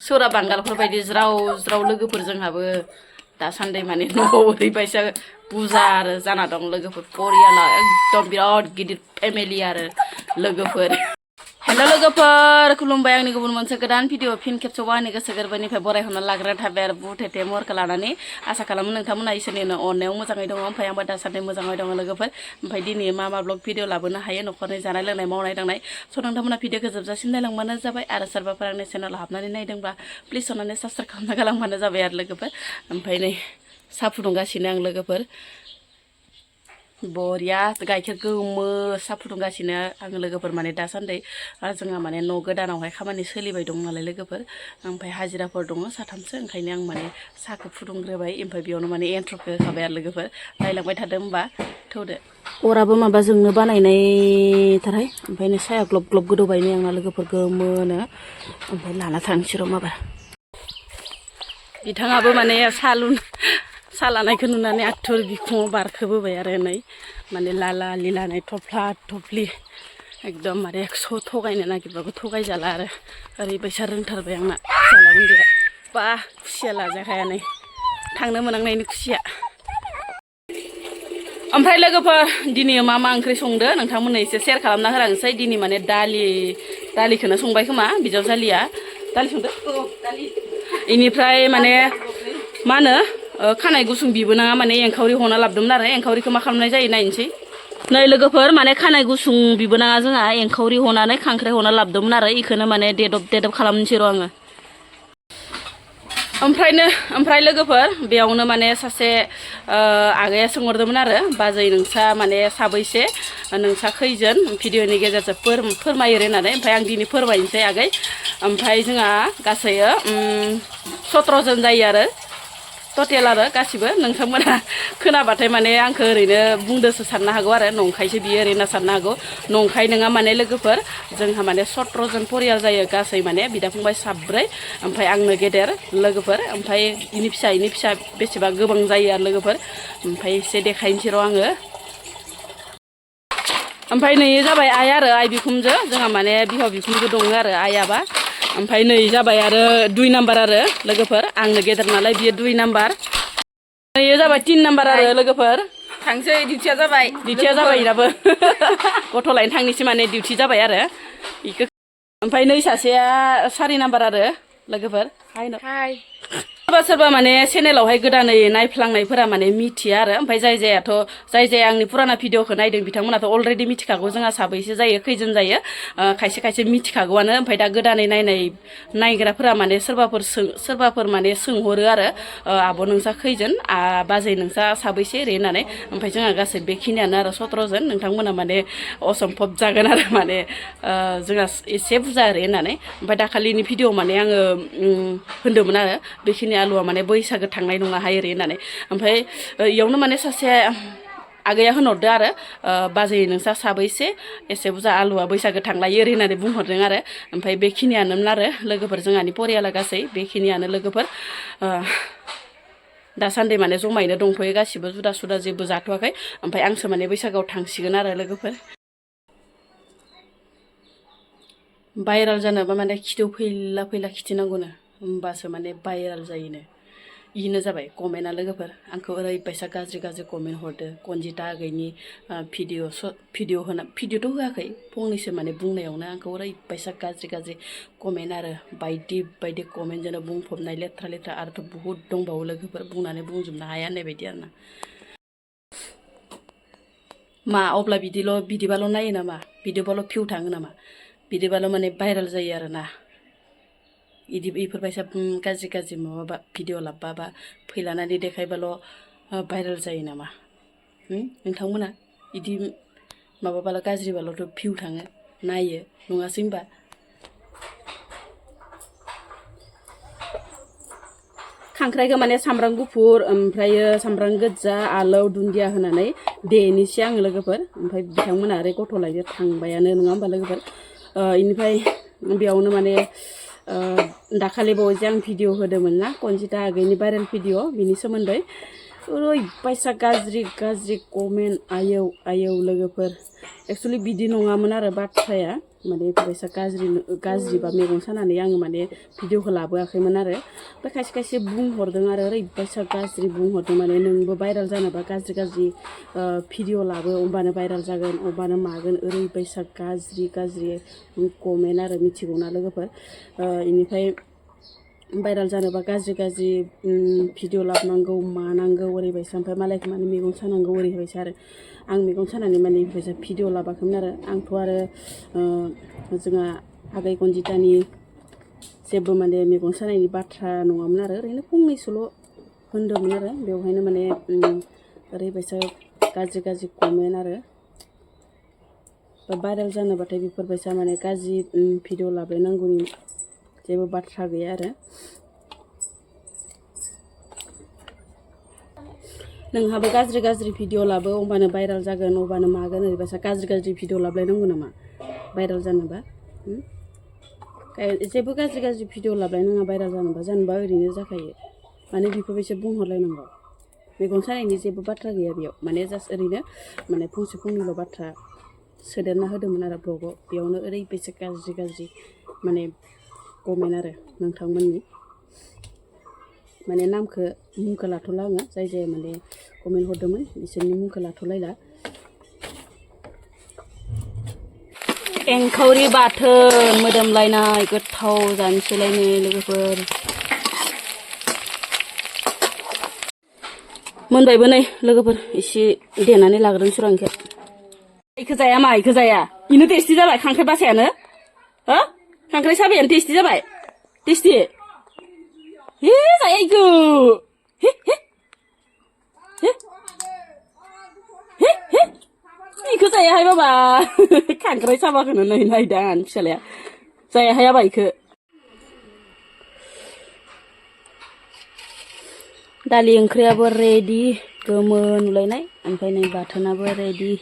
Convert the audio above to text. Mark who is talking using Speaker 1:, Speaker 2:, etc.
Speaker 1: सोरा बांगालफोरबायदि ज्राव ज्राव लोगोफोर जोंहाबो दासान्दि माने न'आव ओरैबायसा बुरजा आरो जाना दं लोगोफोर परियाला एकदम बिराद गिदिर फेमिलि आरो लोगोफोर हेल' लोगोफोर खुलुमबाय आंनि गुबुन मोनसे गोदान भिडिअ फिन खेबसेबाव आंनि गोसो गोरबोनिफ्राय बरायहरना लाग्रा थाबाय आरो बुथेथे महरखौ लानानै आसा खालामो नोंथांमोना इसोरनि अननायाव मोजाङै दङ ओमफ्राय आंबो दासान्दि मोजाङै दङ लोगोफोर ओमफ्राय दिनै मा ब्लग भिडिअ लाबोनो हायो न'खरनि जानाय लोंनाय मावनाय दांनाय स' नोंथांमोना भिडिअखौ जोबजासिम नायलांबानो जाबाय आरो सोरबाफोर आंनि चेनेलाव हाबनानै नायदोंबा प्लिज अननानै साबस्क्राइब खालामना गालांबानो जाबाय आरो लोगोफोर ओमफ्राय नै साहा फुदुंगासिनो आं लोगोफोर बरिया गाइखेर गोमो साहा फुदुंगासिनो आङो लोगोफोर माने दासान्दि जोंहा माने न' गोदानावहाय खामानि सोलिबाय दं नालाय लोगोफोर ओमफ्राय हाजिराफोर दङ साथामसो ओंखायनो आं माने साहाखौ फुदुंग्रोबाय ओमफ्राय बेयावनो माने एन्ट्रपखौ होखाबाय आरो लोगोफोर नायलांबाय थादों होमबा थौदो अराबो माबा जोंनो बानायनायथारहाय ओमफ्राय नै साया ग्लब ग्लब गोदौबाय नै आंना लोगोफोर गोमोनो ओमफ्राय लाना थांसै र' माबा बिथाङाबो माने साहा लानायखौ नुनानै आथुर बिखुङाव बारखोबोबाय आरो नै माने लाला लिलानाय थफ्ला थफ्लि एकदम माने थगायनो नागिरबाबो थगायजाला आरो ओरैबायसा रोंथारबाय आंना फिसाला उन्दैया बा खुसिया लाजाखाया नै थांनो मोनांनायनि खुसिया ओमफ्राय लोगोफोर दिनै मा ओंख्रि संदो नोंथांमोननो एसे सेयार खालामना होलांसै दिनै माने दालिखौनो संबाय खोमा बिजावजालिया दालि संदो दालि इनिफ्राय माने मा होनो खानाय गुसुं बिबोनाङा माने एंखावरि हना लाबोदोंमोन आरो एंखावरिखौ मा खालामनाय जायो नायनोसै नै लोगोफोर माने खानाय गुसुं बिबोनाङा जोंहा एंखावरि हनानै खांख्राइ हना लाबोदोंमोन आरो इखौनो माने देदब खालामनोसै र' आङो ओमफ्राय लोगोफोर बेयावनो माने सासे आगैया सोंहरदोंमोन आरो बाजै नोंसा माने साबैसे नोंसा खैजोन भिडिअनि गेजेरजों फोरमायो होननानै ओमफ्राय आं दिनै फोरमायनोसै आगै ओमफ्राय जोंहा गासै 17 जन जायो आरो टटेल आरो गासिबो नोंथांमोना खोनाबाथाय माने आंखौ ओरैनो बुंदोसो साननो हागौ आरो नंखायसो बियो ओरैनो साननो हागौ नंखाय नङा माने लोगोफोर जोंहा माने 17 जन परियाल जायो गासै माने बिदा फंबाय 4 ओमफ्राय आंनो गेदेर लोगोफोर ओमफ्राय इनि फिसा बेसेबा गोबां जायो आरो लोगोफोर ओमफ्राय एसे देखायनोसै र' आङो ओमफ्राय नै जाबाय आइ बिखुमजो जोंहा माने बिहाव बिखुमजो दङ आरो आइयाबा ओमफ्राय नै जाबाय आरो 2 नाम्बार आरो लोगोफोर आंनो गेदेर नालाय बियो 2 नाम्बार नै जाबाय 3 नाम्बार आरो लोगोफोर थांसै डिउटिया जाबाय इनाबो गथ' लायनो थांनोसै माने डिउटि जाबाय आरो इखो ओमफ्राय नै सासेया 4 नाम्बार आरो लोगोफोर हाय सोरबा माने चेनेलावहाय गोदानै नायफ्लांनायफोरा माने मिथिया आरो ओमफ्राय जाय आंनि पुराना भिडिअखौ नायदों बिथांमोनाथ' अलरेडि मिथिखागौ जोंहा साबैसे जायो खैजोन जायो खायसे मिथिखागौआनो ओमफ्राय दा गोदानै नायग्राफोरा माने सोरबाफोर माने सोंहरो आरो आब' नोंसा खैजोन बाजै नोंसा साबैसे ओरै होननानै ओमफ्राय जोंहा गासै बेखिनियानो आरो 17 जन नोंथांमोना माने असम्भब जागोन आरो माने जोंहा एसे बुरजा ओरै होननानै ओमफ्राय दाखालिनि भिडिअ माने आङो होनदोंमोन आरो बेखिनि आलुआ माने बैसागो थांनाय नङाहाय ओरै होननानै ओमफ्राय इयावनो माने सासे आगैया होनहरदो आरो बाजै नोंसा साबैसे एसे बुरजा आलुआ बैसागो थांलायो ओरै होननानै बुंहरदों आरो ओमफ्राय बेखिनियानोमोन आरो लोगोफोर जोंहानि परियाला गासै बेखिनियानो लोगोफोर दासान्दि माने जमायैनो दंथ'यो गासिबो जुदा सुदा जेबो जाथ'वाखै ओमफ्राय आंसो माने बैसागोआव थांसिगोन आरो लोगोफोर भाइरेल जानोबा माने खिथौ फैला खिथिनांगौनो होमबासो माने भाइरेल जायोनो इनो जाबाय कमेन्टआ लोगोफोर आंखौ ओरैबायसा गाज्रि कमेन्ट हरदो konjita आगैनि भिडिअ'थ' होआखै फंनैसो माने बुंनायावनो आंखौ ओरैबायसा गाज्रि कमेन्ट आरो बायदि कमेन्टजोंनो बुंफबनाय लेथ्रा आरोथ' बहुद दंबावो लोगोफोर बुंनानै बुंजोबनो हाया होननाय बायदि आरोना मा अब्ला बिदिबाल' नायो नामा बिदिबाल' भिउ थाङो नामा बिदिबाल' माने भाइरेल जायो आरोना इफोरबायसा गाज्रि माबा भिडिअ लाबबा बा फैलानानै देखायबाल' भाइरेल जायो नामा नोंथांमोना इदि माबाबाल' गाज्रिबाल'थ' भिउ थाङो नायो नङासै होनबा खांख्राइखौ माने सामब्राम गुफुर ओमफ्रायो सामब्राम गोजा आलौ दुन्दिया होनानै देनोसै आङो लोगोफोर ओमफ्राय बिथांमोना ओरै गथ' लायनो थांबायानो नङा होमबा लोगोफोर इनिफ्राय बेयावनो माने दाखालि बावैसो आं भिडिअ होदोंमोन ना konjita आगैनि भाइरेल भिडिअ बिनि सोमोन्दै ओरैबायसा गाज्रि कमेन्ट आयौ लोगोफोर एक्सुवेलि बिदि नङामोन आरो बाथ्राया माने बेबायसा गाज्रि बा मेगन सानानै आङो माने भिडिअखौ लाबोआखैमोन आरो ओमफ्राय खायसे खायसे बुंहरदों आरो ओरैबायसा गाज्रि बुंहरदों माने नोंबो भाइरेल जानोबा गाज्रि भिडिअ लाबो होमबानो भाइरेल जागोन होमबानो मागोन ओरैबायसा गाज्रि कमेन्ट आरो मिथिगौना लोगोफोर इनिफ्राय भाइरेल जानोबा गाज्रि भिडिअ लाबनांगौ मानांगौ ओरैबायसा ओमफ्राय मालायखौ माने मेगन सानांगौ ओरैबायसा आरो आं मेगन सानानै माने बेबायसा भिडिअ लाबाखैमोन आरो आंथ' आरो जोंहा आगै कनजितानि जेबो माने मेगन सानायनि बाथ्रा नङामोन आरो ओरैनो फंनैसोल' होनदोंमोन आरो बेवहायनो माने ओरैबायसा गाज्रि कमेन्ट आरो भाइरेल जानोबाथाय बेफोरबायसा माने गाज्रि भिडिअ लाबोनांगौनि जेबो बाथ्रा गैया आरो नोंहाबो गाज्रि भिडिअ लाबो होमबानो भाइरेल जागोन होमबानो मागोन ओरैबायसा गाज्रि भिडिअ लाबलायनांगौ नामा भाइरेल जानोबा जेबो गाज्रि भिडिअ लाबलायनाङा भाइरेल जानोबा ओरैनो जाखायो माने बेफोरबायसा बुंहरलायनांगौ मेगन सानायनि जेबो बाथ्रा गैया बेयाव माने जास्ट ओरैनो माने फंनैल' बाथ्रा सोदेरना होदोंमोन आरो ब्लगाव बेयावनो ओरैबायसा गाज्रि माने कमेन्ट आरो नोंथांमोननि माने मुंखौ लाथ'ला आङो जाय माने कमेन्ट हरदोंमोन बिसोरनि मुंखौ लाथ'लायला एंखावरि बाथोन मोदोमलायनाय गोथाव जानोसैलायनो लोगोफोर मोनबायबो नै लोगोफोर एसे देनानै लाग्रोनोसै र' इखो जाया मा इखो जाया इनो टेस्टि जाबाय खांख्राइ बासायानो हो खांख्राइ साबायानो टेस्टि जाबाय टेस्टि हे जाया इखो इखो जायाहाय बाबा खांख्राइ साबाखौनो नै नायदां आंनि फिसालाया जायाहाय आबा इखो दालि ओंख्रियाबो रेडि गोमो नुलायनाय ओमफ्राय नै बाथोनाबो रेडि